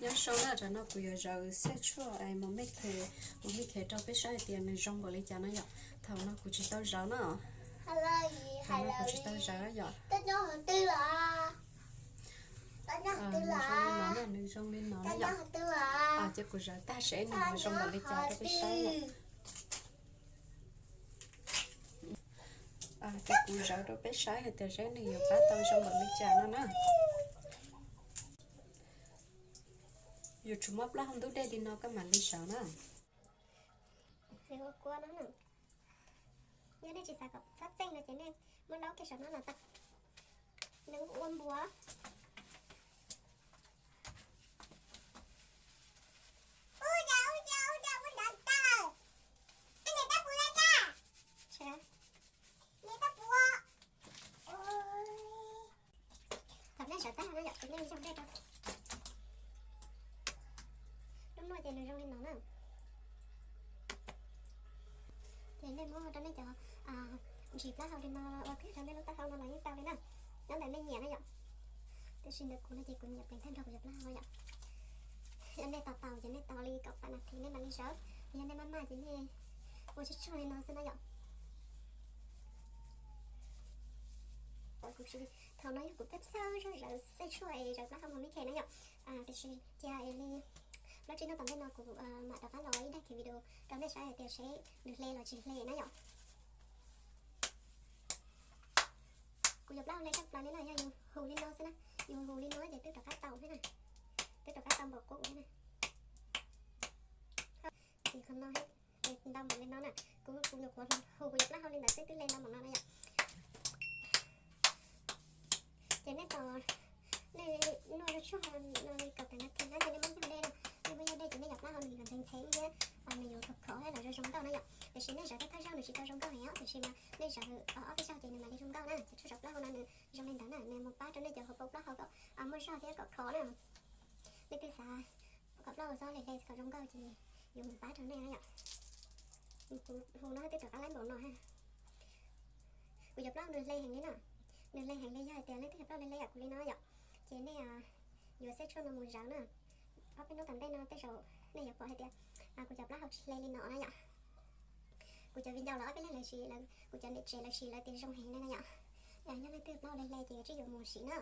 Nyob zoo na, tam no kuv yuav zawv xej tshuaj mos mej khes, mos mej khes rau peb saib hais tias nws zoo npaum li cas no yom. Thaum no kuv tsis tau zawv na. Thaum no kuv tsis tau zawv yom. Nws zoo li no na, nws zoo li no na yom. Ces kuv zawv tag seb nws zoo npaum li cas rau peb saib yom. Ces kuv zawv rau peb saib hais tias seb nws yuav pab tau zoo npaum li cas no na. Yuav tsum muab plaub hau ntub dej li no koj mam li zawv na. Txiv ua kua no na. Yog nej tsis xav kom txhob txeej no ces nej muab laub kiag saum no los tau. Nws ua npuas. Thaum nej sawv tag no yom, ces nej yog dej rau. Lub nuj ces nws zoo li no na. Ces nej muab rau nej cov ntsis plaub hau li no ua kiag rau nej lub taub hau no los yeej tau li na. Nyob ntawm nej nyiam na yom. Tiam sis ntawm kuv no ces kuv nyiam pleev tag nrho kuv cov plaub hau no yom. Yog nej tos tau ces nej tos li kaum tawm nas this nej mam li zawv. Yog nej maj maj ces nej ua tsuag tsuag li no xwb na yom. Kuv tsis, thaum no yog kuv thawj thawj zaug zawv xej tshuaj es zawv plaub hau mos mej khes na yom. Tiam sis cia li plaub tsib hnub tom ntej no kuv mam rov qab los ib daim khiv video rau nej saib hais tias seb nws hle los tsis hle na yom. Kuv cov plaub hau hle tag plaws li no yog yus hu li no xwb na. Yus hu li no ces twb rov qab tau thiab na. Twb rov qab tau npaum qub thiab na. Ces qhov no ntau npaum li no na. Kuv, kuv nyuam qhuav hu kuv cov plaub hau li ntawd xwb twb hle ntau npaum no na yom. Ces nej tos, nej noj tshuaj no li kaum tawm nas this na ces nej muab yog dej na. Nej muab yog dej ces nej cov plaub hau nws yuav ntxhee ntxhee thiab nws yuav khov khov thiab los zoo zoo nkauj na yom. Tiam sis nej zawv thawj thawj zaug nws tsis tau zoo nkauj heev os, tiam sis mas nej zawv ob peb zaug ces nws mam li zoo nkauj na. Cov tshuaj zawv plaub hau no nws zoo li ntawd na, nws mus pab rau nej cov hauv paus plaub hau kom muaj zog thiab kom khov na. Nej twb xav kom plaub hau txhob hle hle kom zoo nkauj ces yuav mus pab rau nej na yom. Kuv hu no twb rov qab laib npaum no ha. Kuv cov plaub hau nws hle heev li na. Nws hle heev li yog hais tias leej twg cov plaub hau hle hle yam kuv li no yom, ces nej yuav xej tshuaj no mus zawv na. Ob peb hnub tom ntej no tej zaum nej yuav pom hais tias kuv cov plaub hau tsis hle li no na yom. Kuv cov viv ncaus los ob peb leeg lawv siv, kuv cov niam tsev lawv siv lawv tias zoo heev li na yom. Yog leej twg plaub hau hle hle ces yuav tsij yuav mus siv na.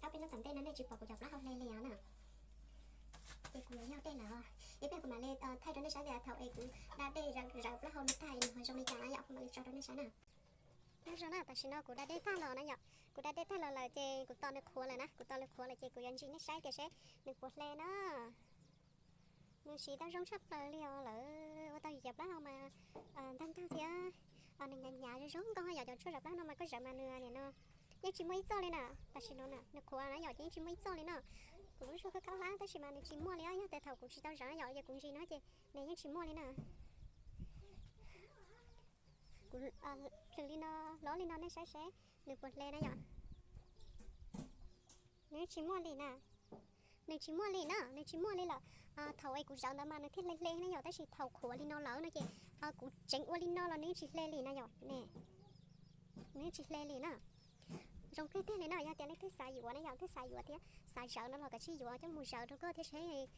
Ob peb hnub tom ntej no nej tsis pom kuv cov plaub hau hle li os na. Ces kuv yuav yog dej lawm, ib pliag kuv mam li thaij rau nej saib tias thaum es kuv da dej zawv plaub hau no tag es nws ho zoo li cas na yom, kuv mam li tso rau nej saib na. Nyob zoo na, tam sim no kuv da dej tag los na yom, kuv da dej tag los lawm ces kuv tos nws qhuav lawm na, kuv tos nws qhuav lawm ces kuv yuav ntsis nej saib tias seb nws puas hle na. Nws siv tau zoo tshaj plaws li os, lawv ua tau yus cov plaub hau mas ntag ntag thiab. Nws hnyav hnyav zoo zoo nkauj yom, cov tshuaj zawv plaub hau no mas koj zawv mas nws nim no yeej tsis muaj ib txoj li na. Tam sim no na nws qhuav na yom, ces yeej tsis muaj ib txoj li na. Kuv lub zuag khaub khaub hlab tab sis mas nws tsis muaj li os, yog tias thaum kuv tsis tau zawv na yom, ces kuv ntsis no ces nws yeej tsis muaj li na. Kuv plhws li no, hlob li no nej saib seb nws puas hle na yom. Nws tsis muaj li na. Nws tsis muaj li na, nws tsis muaj li lawm. Thaum es kuv zawv ntawd mas nws thiaj hle hle na yom, tab sis thaum qhuav li no lawm no ces kuv tseev ua li no los nws yeej tsis hle li na yom. Nws yeej tsis hle li na. Zoo kawg tiag li na, yog tias leej twg xav yuav na yom, twg xav yuav thiab xav zawv no los kav tsij yuav coj mus zawv rau koj thiab seb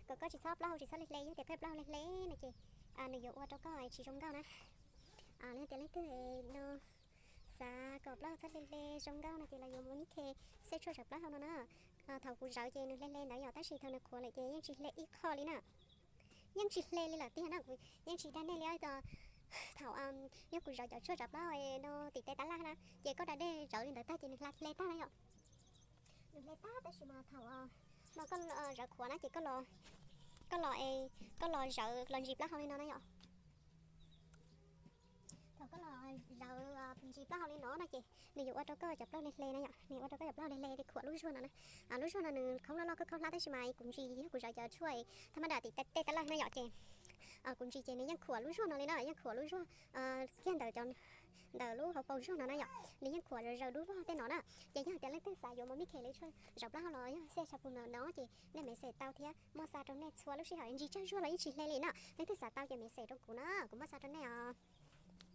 kom koj tsis txhob plaub hau tsis txhob hle hle, yog tias koj plaub hau hle hle no ces nws yuav ua rau koj tsis zoo nkauj na. Yog tias leej twg no xav kom plaub hau txhob hle hle zoo nkauj no ces los yuav mos mej khes xej tshuaj zawv plaub hau no na. Thaum kuv zawv ces nws hle hle ntawd yom, tab sis thaum nws qhuav lawm ces yeej tsis hle ib qho li na. Yeej tsis hle li lawm tiag na, kuv yeej tsis dag nej li os. Thaum yog kuv zawv cov tshuaj zawv plaub hau no tim tej tab laj na, ces koj da dej zawv li ntawd tag ces nws hle tag na yom. Nws hle tag tab sis mas thaum no koj zawv qhuav na ces koj los, koj los zawv los ntsis plaub hau li no na yom. Thaum koj los zawv ntsis plaub hau li no no ces nws yuav ua rau koj cov plaub hau hle hle na yom, nws yuav ua rau koj cov plaub hau hle hle li khuam lub zuag no na. Lub zuag no nws khoob loj loj khaub khaub hlab tab sis mas kuv ntsis yog kuv zawv cov tshuaj thaj maj dam tim tej tab laj na yom ces kuv ntsis ces nws yeej khuam lub zuag no li na, yeej khuam lub zuag kiag ntawm cov, ntawm lub hauv paus zuag no na yom, nws yeej khuam zaws zaws dub vog tej no na. Ces yog tias leej twg xav yuav mos mej khes li tshuaj zawv plaub hau los yog xej shampoo no no ces nej message tau thiab muaj xa rau nej txhua lub sij hawm, ntsis tsawg zuag los yeej tsis hle li na. Leej twg xav tau ces message rau kuv na, kuv muaj xa rau nej os.